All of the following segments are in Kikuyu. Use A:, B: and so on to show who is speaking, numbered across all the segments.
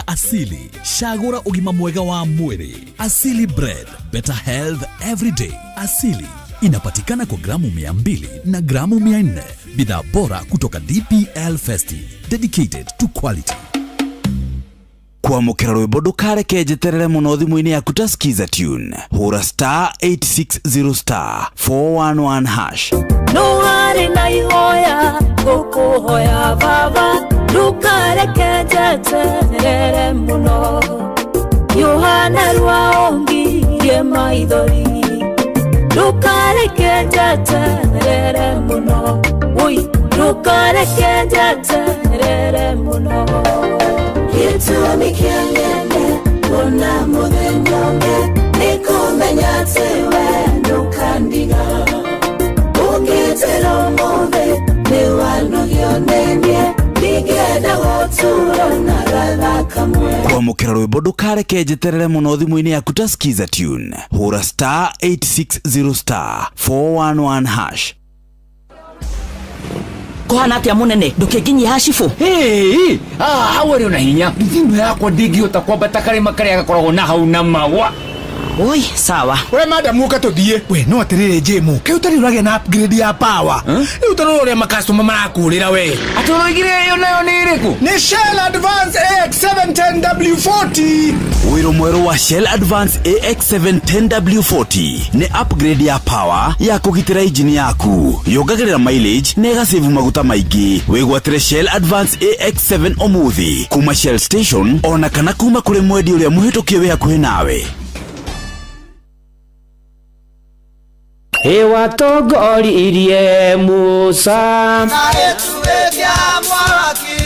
A: Asili, cagũra ũgima mwega wa mwĩrĩ. Asili Bread, better health every day. Asili inapatikana kwa gramu 200 na gramu 400. Bidhaa bora kutoka DPL Festive, dedicated to quality.
B: Kwamũkĩra rwĩmbo ndũkareke njeterere mũno thimũ-inĩ yaku ta Skiza tune hũra star 860 star 411 hash.
C: No harĩ na ihoya ngũkũhoya baba, ndũkareke njeterere mũno. Yohana rwaongirie maithori, ndũkareke njeterere mũno. Ui, ndũkareke njeterere mũno. Gĩtũmi kĩa ng'ende kuona mũthenya ũngĩ nĩ kũmenya atĩ we ndũkandiga. Ũngĩtĩra ũmũthĩ nĩ wanogio nĩ niĩ, ndingĩenda gũtũũra na gatha kamwe.
B: Kwamũkĩra rwĩmbo ndũkareke njeterere mũno thimũ-inĩ yaku ta Skiza tune hũra star 860 star 411 hash.
D: Kũhana atĩa mũnene, ndũkĩnginyia hacibũ?
E: Hey, hau arĩ ona hinya nduthi ĩno yakwa ndĩngĩhota kwambata karĩma karĩa gakoragwo na hau na mawa.
D: Oi, sawa.
F: We madam, ũka tũthiĩ. We no atĩrĩrĩ, Jĩmũ, kĩu tarĩ ũragĩa na upgrade ya power rĩu, tarora ũrĩa makastoma marakũrĩra we.
E: Atĩ ũroigire ĩyo nayo nĩ ĩrĩkũ?
F: Nĩ Shell Advance AX710W40.
B: Wĩrũ mwerũ wa Shell Advance AX710W40 nĩ upgrade ya power ya kũgitĩra injini yaku, yongagĩrĩra mileage na ĩgasave maguta maingĩ. Wĩgwatĩre Shell Advance AX7 ũmũthĩ kuma Shell station ona kana kuma kũrĩ mwendia ũrĩa mũhĩtũkie wĩ hakuhĩ nawe.
G: Ĩwatongoririe Musa.
H: Na gĩtugĩ mwaki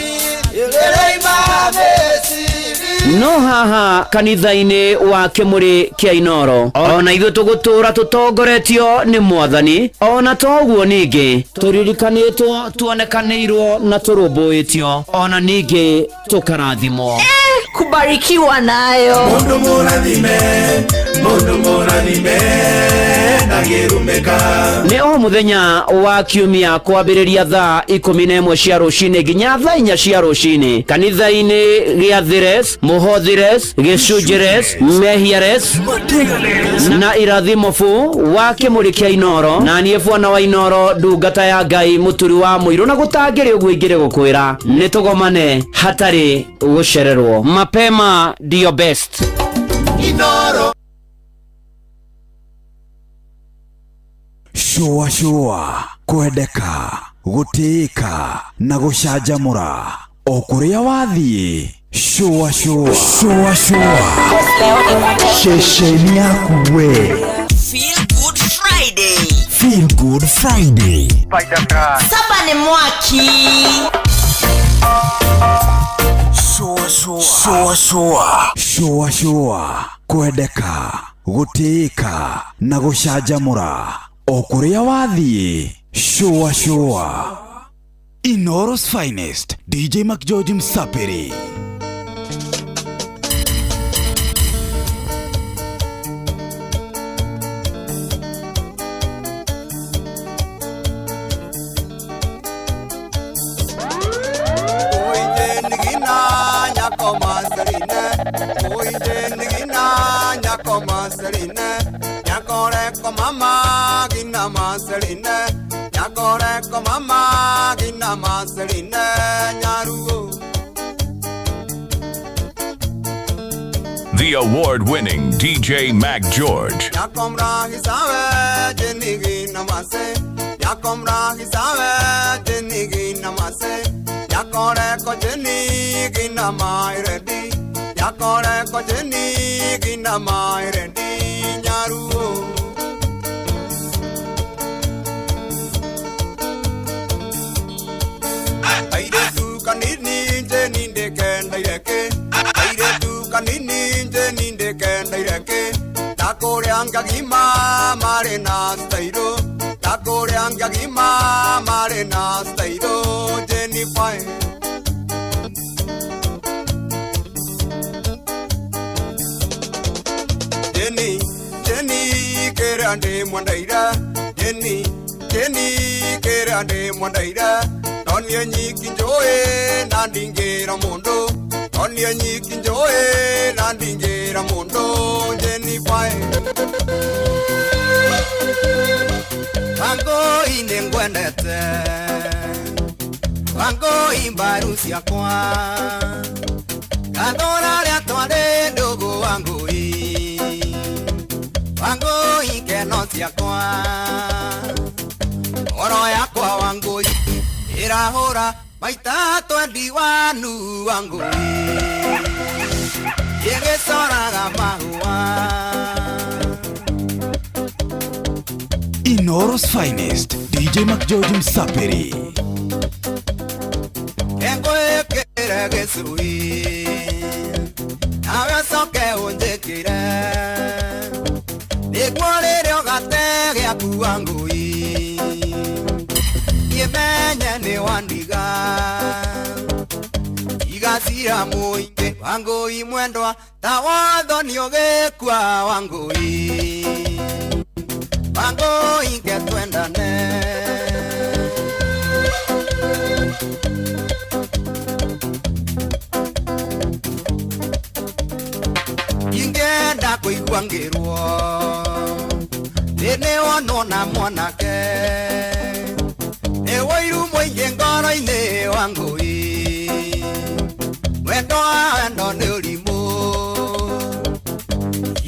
H: ĩrĩima Misiri.
G: No haha kanitha-inĩ wa Kĩmũrĩ kĩa Inoro, ona ithuĩ tũgũtũra tũtongoretio nĩ Mwathani. Ona toguo ningĩ tũririkanĩtwo, tuonekanĩirwo na tũrũmbũĩtio, ona ningĩ tũkarathimwo.
C: Kubarikiwa nayo.
H: Mũndũ mũrathime, mũndũ mũrathime ndangĩrumĩka.
G: Nĩ o mũthenya wa kiumia kwambĩrĩria thaa 11 cia rũcinĩ nginya thaa 4 cia rũcinĩ kanitha-inĩ gĩa Thires, Mũhothires, Gĩcunjĩres, Mehiares na Irathimo bu wa Kĩmũrĩ kĩa Inoro, na niĩ bwana wa Inoro, ndungata ya Ngai, mũturi wa mũirũ, na gũtangĩrĩ ũguo ingĩrĩ gũkwĩra nĩ tũgomane hatarĩ gũcererwo. Mapema ndio best.
H: Inoro.
B: Shũa shũa, kwendeka, gũtĩĩka na gũcanjamũra o kũrĩa wathiĩ. Shũa shũa, shũa shũa, ceceni yaku we.
D: Feel Good Friday.
B: Feel Good Friday.
D: Saba nĩ mwaki.
B: Shũa shũa, shũa shũa, shũa shũa, kwendeka, gũtĩĩka na gũcanjamũra o kũrĩa wathiĩ. Shũa shũa, Inooro's finest, DJ McGeorge Msapiri.
H: Mama gina maseline nyaruo.
I: The award winning DJ Mac George.
H: Yakomra hisawe jenigi namase, yakomra hisawe jenigi namase, yakore ko jenigi namairedi, yakore ko jenigi namairedi nyaruo. Airetu kanini jeninde kendaireke, airetu kanini jeninde kendaireke, takoreanga gima marena stairo, takoreanga gima marena stairo jenifai. Jenny, Jenny kerande mwandaira, Jenny, Jenny kerande mwandaira, nonie nyiki njoe na ndingira mundu. Onie nyiki njoe na ndingira mundu Jennifer. Wangoi nĩngwendete, Wangoi mbaru ciakwa, gathora rĩa twarĩ ndũgũ Wangoi, Wangoi keno ciakwa, ngoro yakwa Wangoi ĩrahũra maita 21 Wangoi, ĩgĩcoraga mahũa.
B: Inoro's finest, DJ McGeorge Msaperi.
H: Engwĩkĩre gĩcui, nawe ũcoke ũnjĩkĩre, nĩguo rĩrĩa ũgate gĩaku Wangui, niĩ menye nĩ wandiga. Tiga cira mũingĩ Wangui mwendwa, ta watho nĩ ũgĩkua Wangui, Wangui ngetwendane. Ingĩenda kũigua ngĩrwo nĩ wonwo na mwanake, nĩ ũiru mũingĩ ngoro-inĩ Wangui, wendo wa wendo nĩ ũrimũ.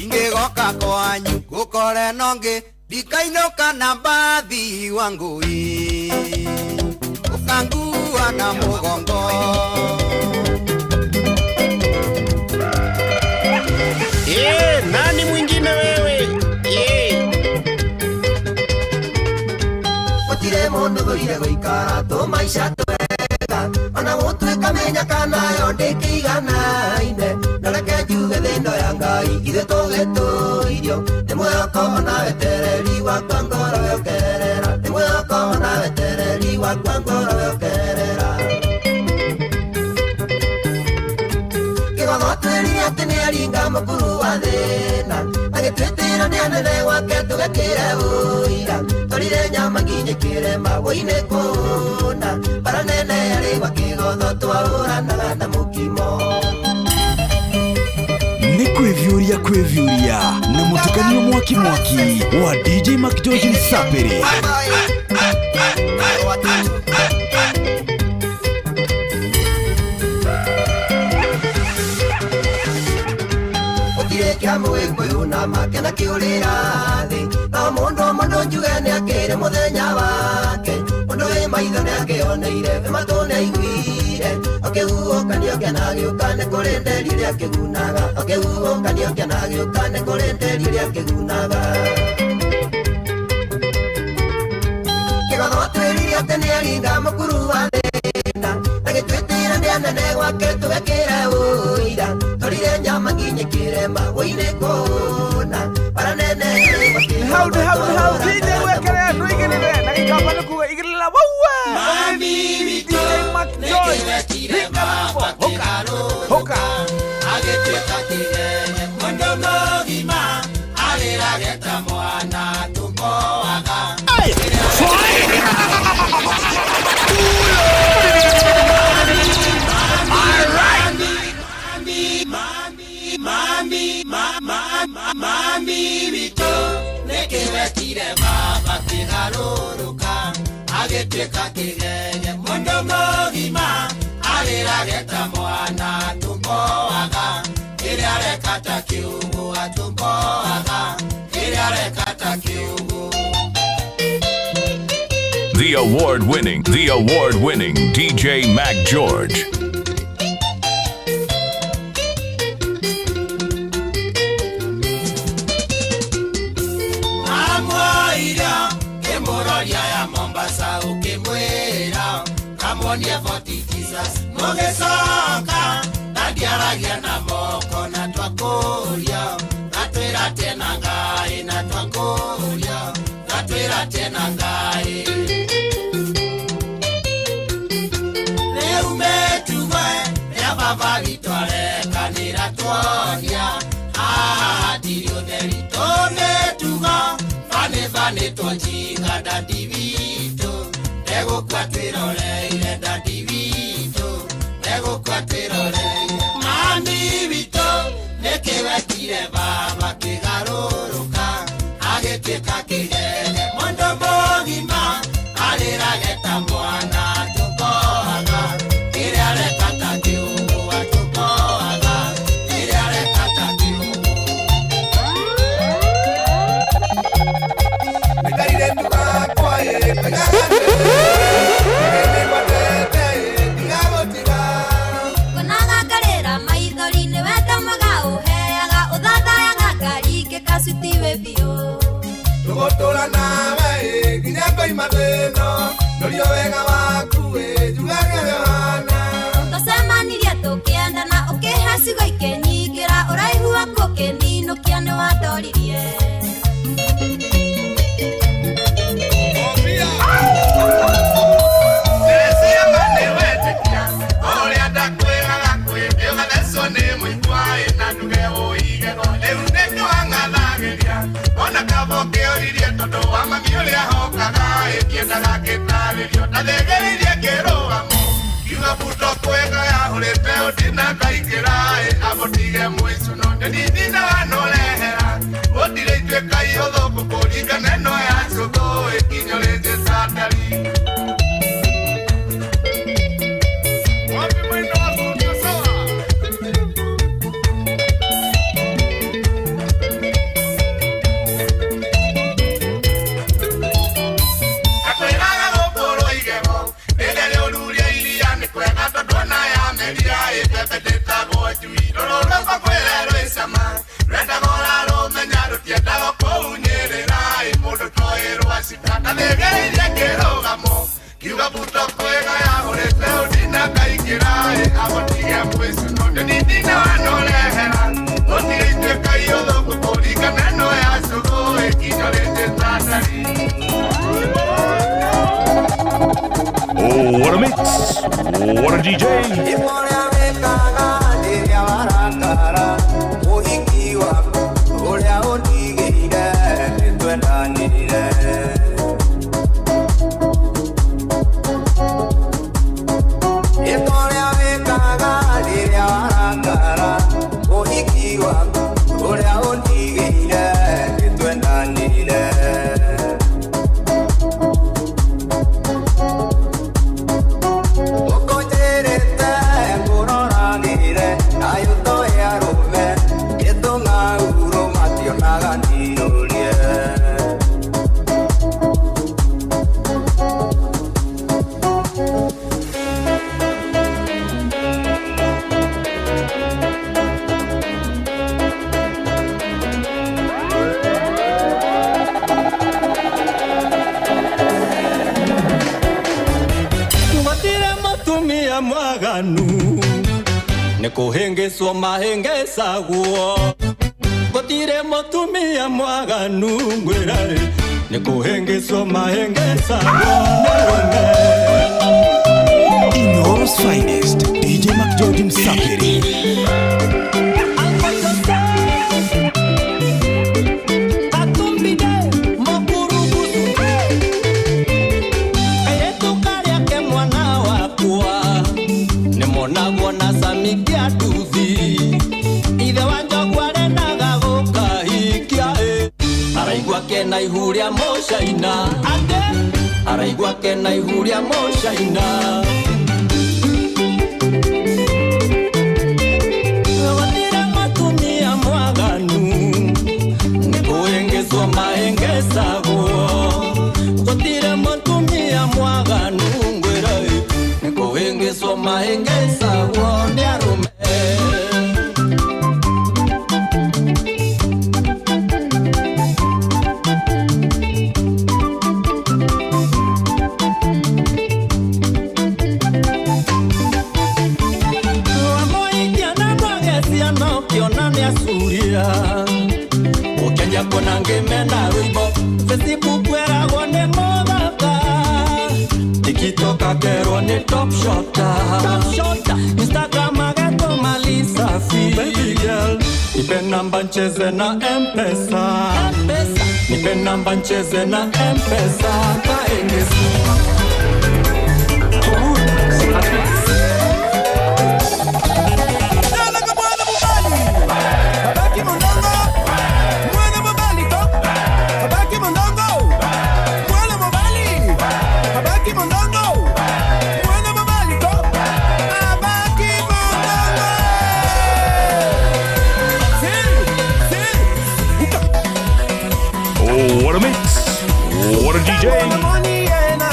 H: Ingĩgoka kwanyu ngũkore nongĩ, ndikainũka na mbathi Wangui, ũkangua na mũgongo.
J: Nani mwingine wewe?
K: Gũtirĩ mũndũ thũire gũikara tũmaica twega, ona gũtuĩka mĩnyaka nayo ndĩkĩiganaine, na reke njuge thĩno ya Ngai ithuĩ tũgĩtũirio, nĩ mwĩhoko ona wetereri wakwa ngoro yokerera, nĩ mwĩhoko ona wetereri wakwa ngoro yokerera. Kĩgotho twĩrire atĩ nĩaringa mũkuru wa thĩna, agĩtwĩtĩra nĩ anene gwake tũgekĩre ũira, twarire nyama nginya kĩrema wũinĩ kũna, bara nene yarĩ gwa Kĩgotho twahũranaga na mũkimo.
B: Nĩ kwĩviũria kwĩviũria na mũtukanio mwaki mwaki wa DJ McGeorge Msaperi.
K: Gũtirĩ kĩa mũgĩkũyũ na make na kĩũrĩra thĩ, no mũndũ mũndũ njuge nĩakĩrĩ mũthenya wake, mũndũ wĩ maitho nĩakĩoneire, wĩ matũ nĩaiguire, ũkĩhuhũkanio kĩana gĩũka nĩ kũrĩ nderi ĩrĩa kĩgunaga, ũkĩhuhũkanio kĩana gĩũka nĩ kũrĩ nderi ĩrĩa kĩgunaga. Kĩgotho twĩrire atĩ nĩaringa mũkuru wa thĩna, agĩtwĩtĩra nĩ anene gwake tũgekĩre ũira, twarire nyama nginya kĩrema wũinĩ kũna, bara nene
F: Hau hau hau DJ wekere ndũigĩrĩre na gĩkamba nĩ kuga igĩrĩra waua. DJ McGeorge hinga rwĩmbo hoka hoka.
L: Agĩtuĩka kĩgenye mũndũ mũgima arĩrage ta mwana tũmoaga. Mami witũ nĩkĩwekire baba kĩgarũrũka, agĩtuĩka kĩgenye mũndũ mũgima arĩrage ta mwana tũmoaga, kĩrĩa areka ta kĩũgũ atũmoaga, kĩrĩa areka ta kĩũgũ.
I: The award-winning DJ Mac George.
L: Amwoira kĩmũroria ya Mombasa ũkĩmwĩra kamuonie Fort Jesus mũgĩcoka na ndiaragia na moko na twakũria na twĩra tena Ngai na twakũria na twĩra tena Ngai. Rĩu mĩtugo ya baba witũ arekanĩra tuonia haha hatirĩ ũtheri tũmĩtugo bane twojinga dadi witũ ndegũkua twĩroreire dadi witũ. Egũkua twĩroreire mami witũ nĩkĩ wekire baba kĩgarũrũka agĩtuĩka kĩgege mũndũ mũgima arĩrage ta mwana tũkoaga kĩrĩa areka ta kĩũgũa tũkoaga kĩrĩa areka ta
J: Ngonaga ngarĩra maithori-inĩ wendo mwega ũheaga ũthathayaga ngaringĩka cutiwe biũ.
M: Tũgũtũra nawe nginya ngoima thĩno norio wega waku njugage ũrĩa ũhana.
J: Tũcemanirie tũkĩendana ũkĩhe ciugo ikĩnyingĩra ũraihu waku ũkĩninũkia nĩwandoririe.
I: Oh, what a mix! What a DJ!
N: Nikuhengeswo mahengesagwo gutire mutumia mwaganu ngwirare nikuhengeswo mahengesagwo.
A: Inooro's finest DJ McGeorge Msafiri.
N: Kena ihuria moshaina ate araigua kena ihuria moshaina watira matumia mwaganu nikuengeswa maengesagwo gutire mutumia mwaganu ngwira nikuengeswa maengesagwo ni arume. Top shotter, Instagram agato malisa fi. Baby girl, nipe namba ncheze na M-Pesa. M-Pesa. Nipe namba ncheze na M-Pesa. Kaengesu.
I: DJ.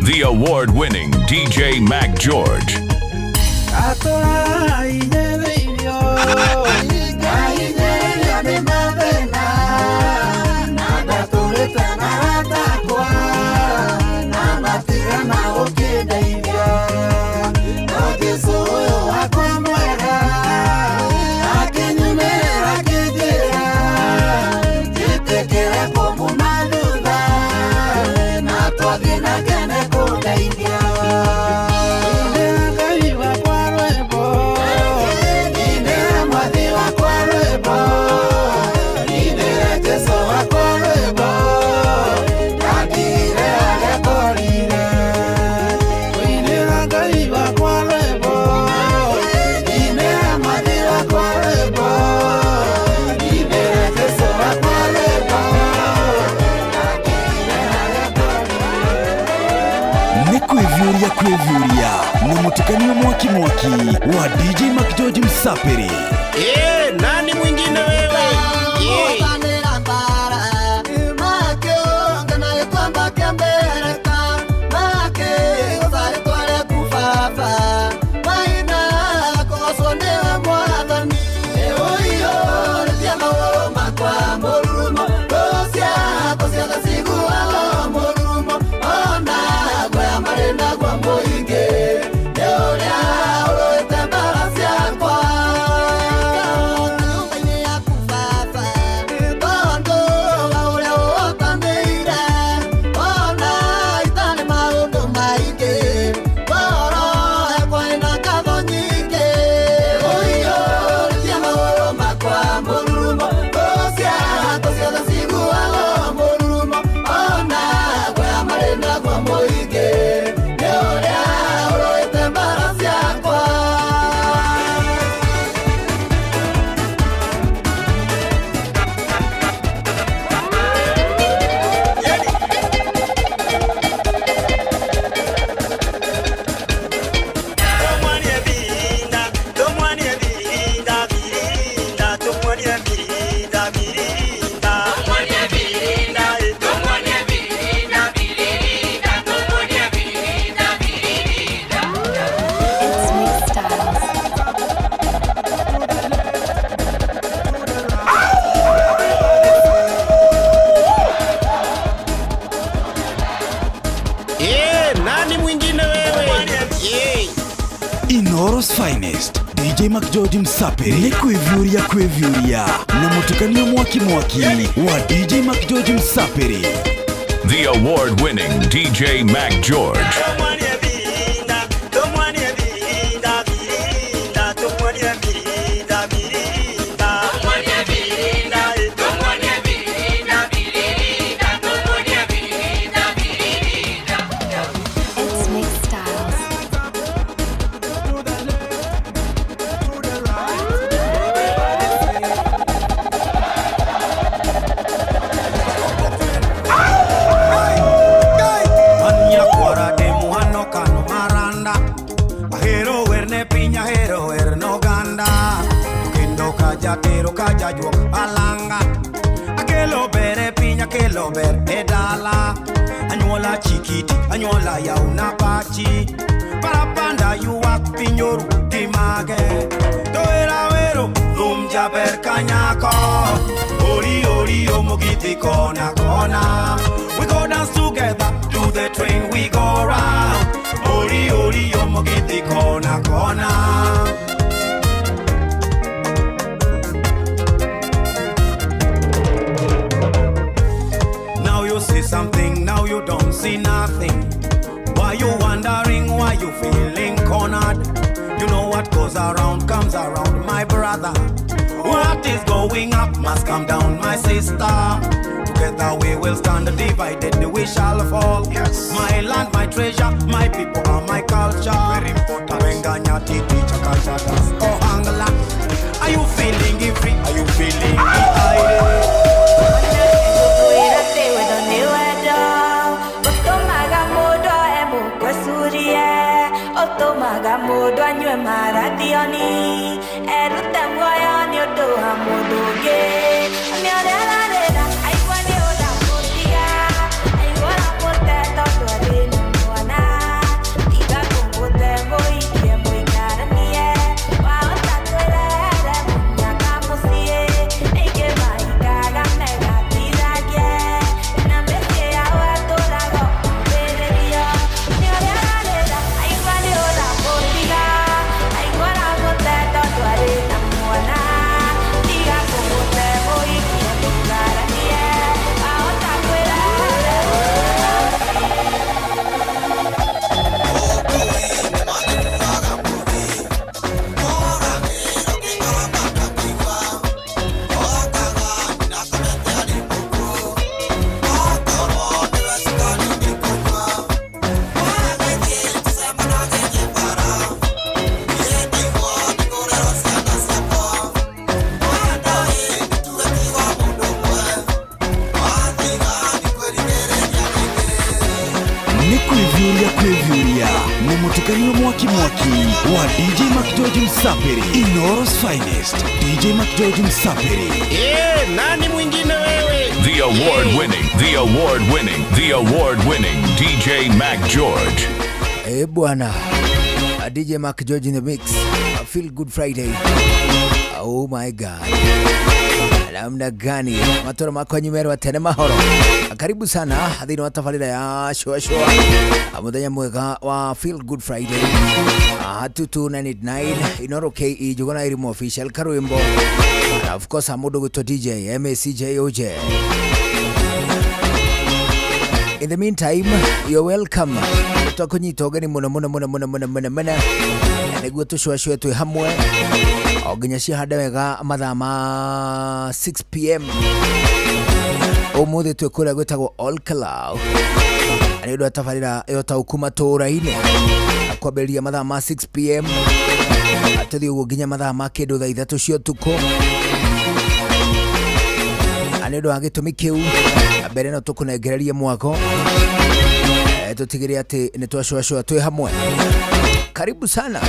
I: The award-winning DJ Mac George.
B: Kwĩvyuria na mũtukanio mwaki mwaki wa DJ Mac George Msapiri.
L: Nani mwingine wewe?
B: Inooro's finest DJ Mac George Msapiri nĩ kwĩvyuria kwĩvyuria na mũtukanio mwaki mwaki wa DJ Mac George Msapiri.
I: The award-winning DJ Mac George.
O: Dem Tero ber e dala Anyuola chikiti, anyuola ya unapachi Parapanda yuwak pinyoru timage Toera wero, thum jaber kanyako Ori ori omogiti kona kona We go dance together, to the train we go round Ori ori omogiti kona kona. Now you see something, now you don't see nothing. Why you wondering, why you feeling cornered? You know what goes around comes around, my brother. What is going up must come down, my sister. Together we will stand, divided we shall fall. Yes. My land, my treasure, my people are my culture. Very important. Wenganya titi chaka chaka ohangla. Are you feeling free? Are you feeling high?
C: Otomaga mundu anyue marathioni erute muoyo ni undu wa mundu ungi ni uria ararira aigua ni uramutiga aigua uramute tondu arĩ na mwana tiga kũmũte mũikie mũikaranie wahota kwĩrehere mũnyaka mũciĩ aingĩ mahikaga megatithagie na mĩciĩ yao ĩtũraga kwambĩrĩrio nĩ ũrĩa ararĩra aigua nĩ ũramũtiga aigua ũramũte tondu arĩ na mwana tiga kũmũte mũikie mũikaranie wahota kwĩrehere.
B: Nĩ kwĩviũria kwĩviũria nĩ mũtukanio mwaki mwaki wa DJ McGeorge Msapiri Inooro's finest DJ McGeorge Msapiri.
L: Nani mwingine wewe?
I: The award winning, the award winning, the award winning DJ Mac George.
P: Eh bwana, DJ Mark George in the mix. Feel Good Friday. Oh my God. Namna gani matoro makwa nyumerwa tene mahoro. Karibu sana thĩinĩ wa tabarĩra ya shua shua muthenya mwega wa Feel Good Friday 22989 Inoro KE Njuguna Irimu official karwimbo and of course mũndũ gwĩtwo DJ MACJOJ. In the meantime, you're welcome. Twakunyita ũgeni mũno mũno mũno mũno mũno mũno mũno nĩguo tũcũacũe twĩ hamwe o nginya cihande wega mathaa ma 6 pm. Ũmũthĩ twĩ kũrĩa gwĩtagwo All Kalau nĩ ũndũ wa tabarĩra ya ũtaũku matũũra-inĩ kwambĩrĩria mathaa ma 6 pm tũthiĩ ũguo nginya mathaa ma kĩndũ thaa 3 cia ũtukũ. Nĩ ũndũ wa gĩtũmi kĩu mbere no tũkũnengererie mwako tũtigĩre atĩ nĩ twacũacũa twĩ hamwe. Karibu sana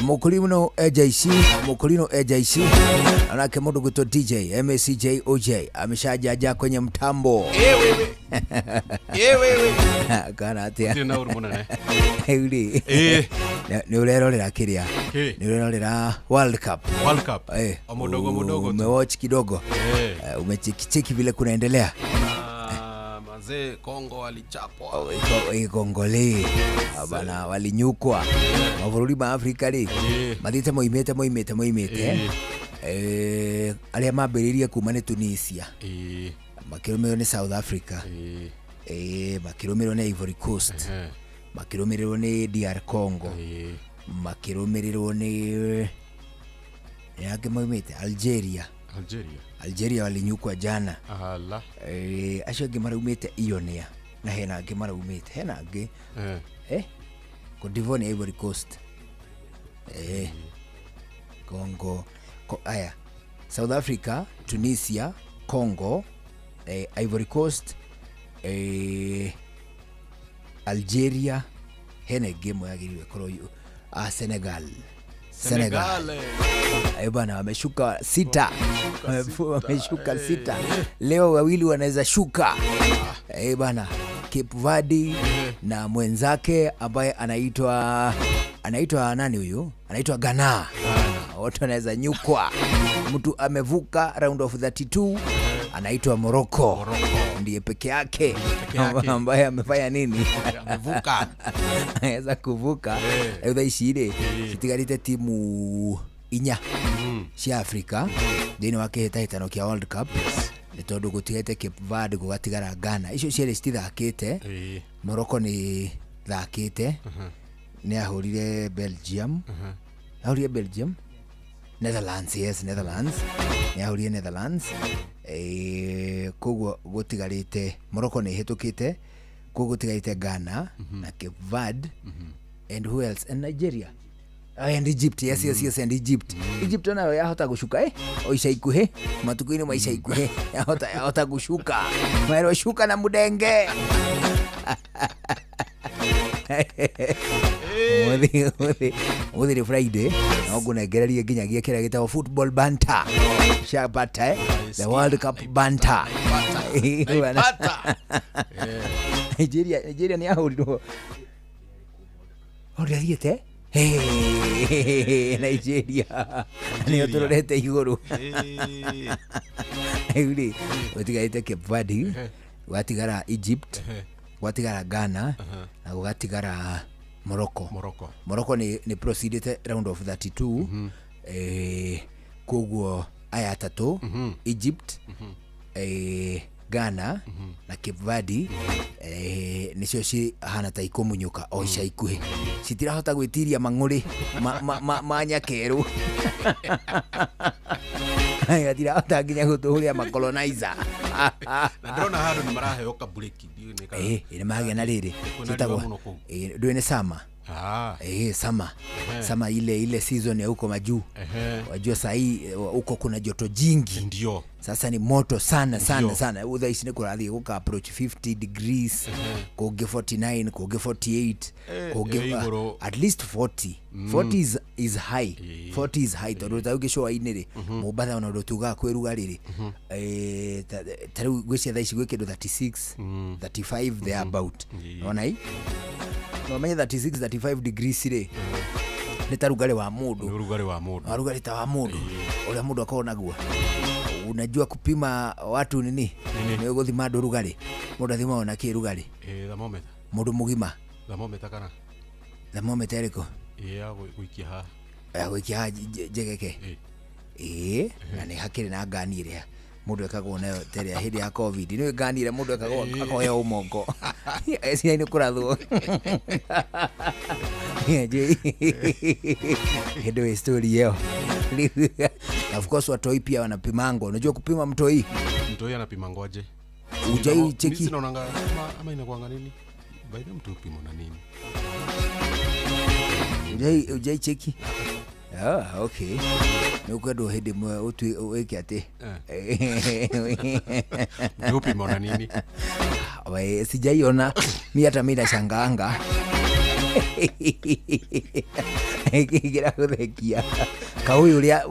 P: Mukulino AJC, Mukulino AJC anake mundu gwitwo DJ MACJOJ ameshajaja kwenye mtambo.
M: Wewe. Wewe.
P: Kana atia.
Q: Ndio na munene.
P: Uri. Ni urerorera kiria. Ni urerorera World Cup.
Q: World Cup. Mudogo mudogo.
P: Umewatch kidogo. Umechekicheki vile kunaendelea.
M: Mazee Kongo walichapwa.
P: Kongole bana walinyukwa. Mabũrũri ma Afrika rĩ mathiĩte moimĩte moimĩte moimĩte. Arĩa mambĩrĩirie kuma nĩ Tunisia. Makĩrũmĩrĩrwo nĩ South Africa. Makĩrũmĩrĩrwo nĩ Ivory Coast. Makĩrũmĩrĩrwo nĩ DR Congo. Makĩrũmĩrĩrwo nĩ angĩ moimĩte Algeria. Algeria walinyukwa jana.
Q: Ala.
P: Acio angĩ maraumĩte Ionia na hena angĩ maraumĩte hena angĩ Cote d'Ivoire ni Ivory Coast. Congo aya South Africa, Tunisia, Congo, Ivory Coast, Algeria, hena ĩngĩ ĩmwe yagĩrĩirwo ĩkorwo Senegal. Senegal.
F: Senegal.
P: Eh bana, wameshuka sita, wameshuka sita leo, wawili wanaweza shuka. Eh bana, Cape Verde na mwenzake ambaye anaitwa nani huyu? Anaitwa Ghana. Wote wanaweza nyukwa. Mtu amevuka round of 32 anaitwa Morocco. Ndiye peke yake
Q: yake.
P: ambaye amefanya nini?
Q: Amevuka.
P: Anaweza kuvuka. Rĩu thaa ici rĩ, citigarĩte timu inya cia Afrika thĩinĩ wa kĩhĩtahĩtano kĩa World Cup, nĩ tondũ gũtigĩte Cape Verde, gũgatigara Ghana. Icio cierĩ citithakĩte. Morocco nĩ thakĩte, nĩ ahũrire Belgium, ahũrire Belgium, Netherlands, yes, Netherlands, nĩ ahũrire Netherlands. Koguo gũtigarĩte Morocco nĩ ĩhĩtũkĩte, koguo gũtigarĩte Ghana na Cape Verde and who else, and Nigeria. Ah, and Egypt, yes, and Egypt. Egypt nayo yahota gũcuka o ica ikuhĩ, matukũ-inĩ ma ica ikuhĩ yahota gũcuka, merwo shuka na mudenge. Mũthĩ nĩ Friday, no ngũnengererie nginyagia kĩrĩa gĩtagwo football banter, shapata the World Cup banter. Nigeria nĩ yahũrirwo, o ndĩathiĩte. Hey, Nigeria nĩyo tũrorete igũrũ. Rĩu rĩ, gũtigarĩte Cape Verde, gũgatigara Egypt, gũgatigara Ghana na gũgatigara Morocco.
Q: Morocco.
P: Morocco nĩ proceeded round of 32. Koguo aya atatũ, Egypt, Ghana na Cape Verde, nĩcio cihana ta ikũmunyũka o ica ikuhĩ, citirahota gwĩtiria mang'ũrĩ ma nyakerũ, gatirahota nginya gũtũhũrĩra macolonizer.
Q: Na ndĩrona handũ nĩ maraheo kabureki, ndiũĩ nĩ kana-
P: Nĩ magĩa na rĩrĩ
Q: Kwĩna
P: citagwo
Q: riũa mũno kũu.
P: Ndũĩ nĩ summer.
Q: Ah.
P: Summer. Summer ile season ya huko majuu. Wajua sahii huko kuna joto jingi.
Q: Ndio.
P: Sasa ni moto sana sana
Q: Ndio.
P: sana. Thaa ici nĩ kũrathiĩ gũka approach 50 degrees, kũngĩ 49, kũngĩ 48, kũngĩ
Q: igũrũ.
P: at least 40. 40 is high. 40 is high tondũ ta rĩu gĩcũa-inĩ rĩ, Mombatha ona ũndũ tugaga kwĩ rugarĩ rĩ, ta rĩu ngwĩciria thaa ici gwĩ kĩndũ 36, 35 there about. Ona i no menye 36 35 degrees rĩ, nĩ ta rugarĩ wa mũndũ.
Q: Nĩ ũrugarĩ wa mũndũ.
P: Wa rugarĩ ta wa mũndũ ũrĩa mũndũ akoragwo naguo. Unajua kupima watu nini, nĩ gũthima andũ rugarĩ, mũndũ athimagwo na kĩ rugarĩ?
Q: Thermometer.
P: Mũndũ mũgima.
Q: Thermometer kana?
P: Thermometer ĩrĩkũ?
Q: Ya gũikia haha.
P: Ya gũikia haha njegeke. Ĩĩ, na nĩ hakĩrĩ na ngani ĩrĩa mũndũ ekagwo nayo ta ĩrĩa hĩndĩ ya COVID, nĩ ngani ĩrĩa mũndũ ekagwo akoya ũmongo eciria nĩ kũrathwo. Hĩndĩ ĩyo story ĩyo. Na of course watoi pia wanapimangwa. Unajua kupima mtoi?
Q: Mtoi anapimangwaje?
P: Ujai cheki?
Q: Mimi sinaonanga ama inakuanga nini? By the mtu upimo na nini?
P: Ujai cheki? Ah, okay. Nĩ ũkwendwo hĩndĩ ĩmwe wĩke atĩ.
Q: Mtu upimo na nini?
P: We, sijaiona. Mi hata mi nashangaanga. Kĩra gũthekia. Kaũyũ ũrĩa